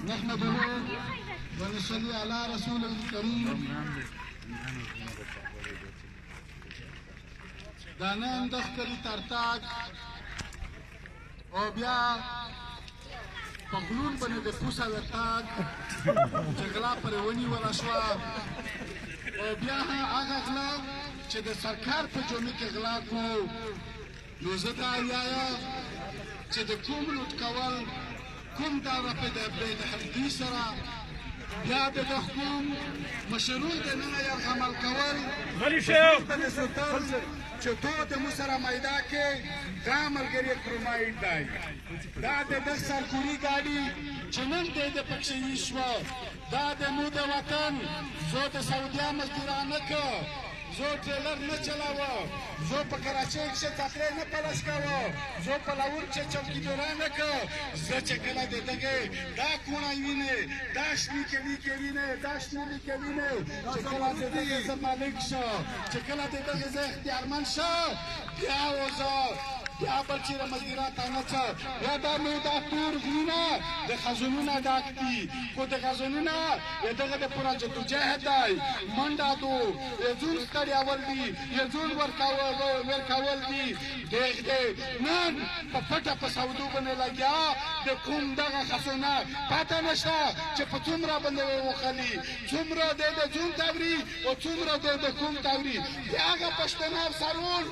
نحمده ونصلي على رسوله الكريم. دا نن د ښکلي ترتاک او بیا په غلون باندې د پوسه ورتاک چې غلا پرې ونیوله شوه، او بیا هغه غلا چې د سرکار په جامې کې غلا کو. نو زه دا وایم چې د کوم لوټ کول کوم دغه په د بېدحدي سره بیا د کوم مشرون د ننه یرغمل کول چې تو د مو سره میدا کې دا ملګری کرومایډ دی. دا د ده سرکوري ګاډي چې نن دی د پکښې ویشوه، دا د مو د وطن. زه د سعودیا مزدوران نه که، زه ټریلر نه چلاوه، زه په کراچۍ کښې څپلۍ نه پلش کاوه، زه په لاهور کښې چوکیداران نه که. زه چې کله د دغې دا کوڼی وینې، دا شنې کلي کې وینې، دا شنې لیکې وینې، چې کله د دغې زه مالک شه، چې کله د دغې زه اختیارمند شه، بیا وزه بیا بل چېرې مزدوران ته نه څه. بیا دا مو دا تور غرونه د خزانونه ډک دي، خو د خزانونه د دغه د پوره جدوجهد دی، منډه دو یې ځون ستړیاول دي، یې ځون ورکول دي. دغ دی نن په پټه په سودو باندې لګیا د کوم دغه خزانه پته نشته چې په څومره باندې وخلي، څومره دی د ځون توري او څومره دی د کوم توري. د هغه پښتنه افسرون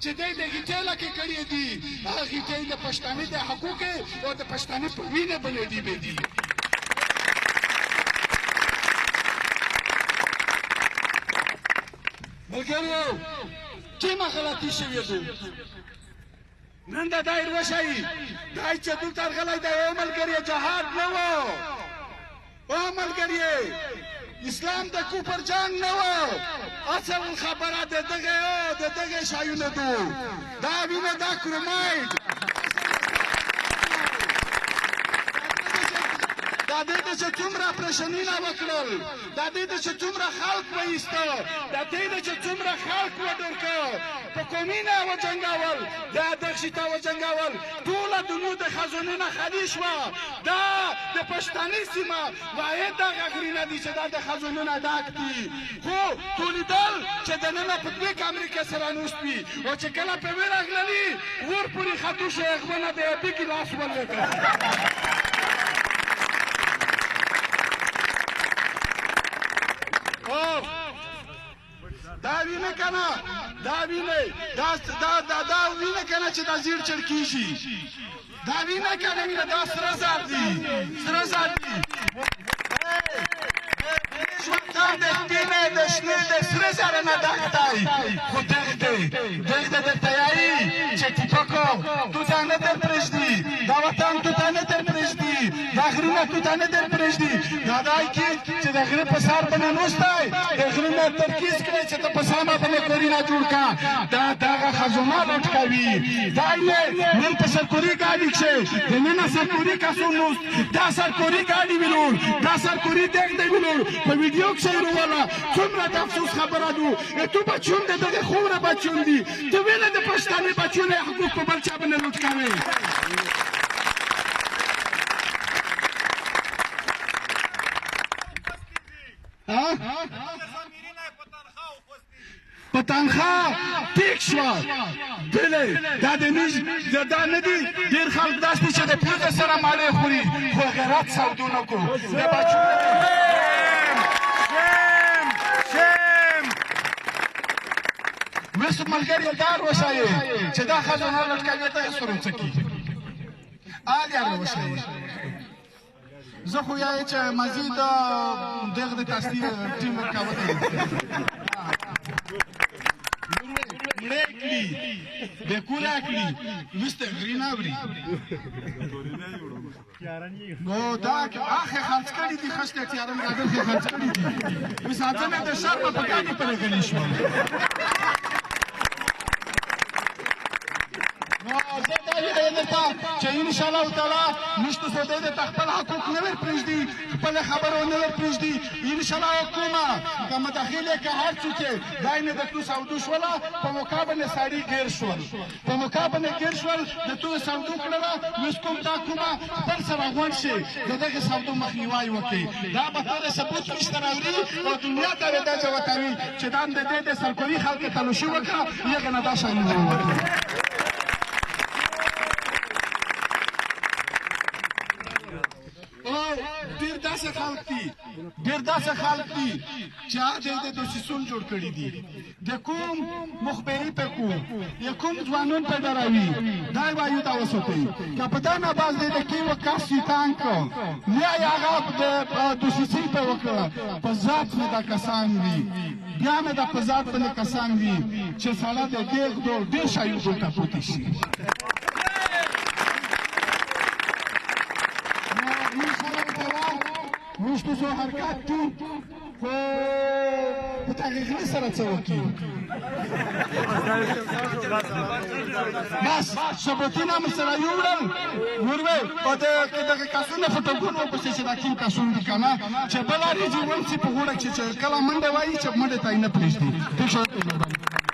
چې دی د غیټې لکې کړې دي، هغه غیټې د پښتانه د حقوق او د پښتانه په وینه باندې ډیبې دي. ملګریو کومه غلطي شوې ده؟ نن دا دایر وښایي دای چې دلته راغلی دی. او ملګری جهاد نه و، او ملګری اسلام د کوپر جنګ نه و. اصل خبره د دغه د دغه شایونه دو، دا وینه دا کرومایډ دا دې ته چې څومره اپرېشنونه وکړل، دا دې ته چې څومره خلک وایسته، دا دې ته چې څومره خلک وډور په کومینه وجنګول، دا دغشي ته وجنګول، ټوله دنیا د خزانونه خالي شوه. دا د پښتني سیمه واحد دغه غرونه دي چې دا د خزانونه ډک دي، خو تولیدل چې دننه په دوې کمرې کې سره نوست وي، او چې کله په وراغللي ور پورې ختو شو، هغونه د ابي ګیلاس ولګېده. دا وینه کنه، دا وینه، دا دا دا دا وینه کنه چې دا زیړ چړ کیږي، دا وینه کنه وینه، دا سره زر دي، سره زر دي. وطن د سپینې د شنې د سره زر نه ډک دی، خو دغه دی دغه درته یایي چې ټیپکو تو ته نه در پرېږدي، دا وطن تو ته نه در پرېږدي، دا غرونه تو ته نه در پرېږدي. دا دای کې چې د غره په سر باندې نوستی، د غره نه ترکیز کړی چې ته په سامه باندې کورونه جوړ کا، دا دغه خزانه لوټ کوي. دا یې نن په سرکوري ګاډي کښې د ننه سرکوري کسو نوست، دا سرکوري ګاډي ویلور، دا سرکوري دغ دی ویلور، په ویډیو کښې یې وروله. څومره د افسوس خبره دو، تو بچیون د دغې خوره بچیون دي، ته ویله د پښتنې بچیون حقوق په بل چا باندې لوټ کوې. په تنخوا ټیک شوه بلې. دا د نیز دا نه دي، ډېر خلک داسې دي چې د پوزې سره مالې خوري، خو غیرت سودو نه کو د بچو. ویسو ملګري دار وښایي چې دا خزانه لوټ کوي، ته یې سره څه کېږي آل یار وښایي. زه خو یایې چې مزید دغه د تصدیق ټیم ورکاوه دی، مړې کړي، بې کوره کړي، وروسته غري نه اوري. نو دا اخې خرڅ کړي دي، خښتې تیارم راګرځي خرڅ کړي دي. اوس ځنه د شرمه په ګاډي پرې غلي شول. نو زه دا یم درته چې ان شاء الله تعالی نشته څه دی ته خپل حقوق نه ور پرېږدي، خپل خبرو نه ور پرېږدي. ان شاء الله کومه که مداخله که هر څوک دا نه د تو سودو شوله په موقع باندې سړي ګیر شول، په موقع باندې ګیر شول، د تو سودو کړله. اوس کوم دا کومه خپل سره غونډ شي د دغه سودو مخنیوی وکړي، دا به ټول ثبوت نشته راوړي او دنیا ته به دا جوتوي چې دا د دې د سرکوي خلک تلوشي وکړه، یغه نه دا شی نه وکړي. او ډیر داسې خلک دي، ډیر داسې خلک دي چې هغه د دوسیسون جوړ کړي دي، د کوم مخبري په کوم یا کوم ځوانان په دراوي دا وایو دا وسوتي که په دا نه باز دې کې وکاس تانک یا هغه د دوسیسي په وکړه، په ذات نه دا کسان وي، بیا مې دا په ذات باندې کسان وي چې سړی د دیغ دور ډېر شیان دلته پوتې شي. موږ څو حرکات دي خو په تغییر سره څه وکړي؟ بس ثبوتونه مو سره یوړل وروي او د دغه کسونه فوټوګونه ورپسې چې دا کوم کسونه دي که نه چې بله ریځي ونسي په غوړه کې چې کله منډه وایي چې منډې ته یې نه پرېږدي. ټیک شو؟ مهرباني.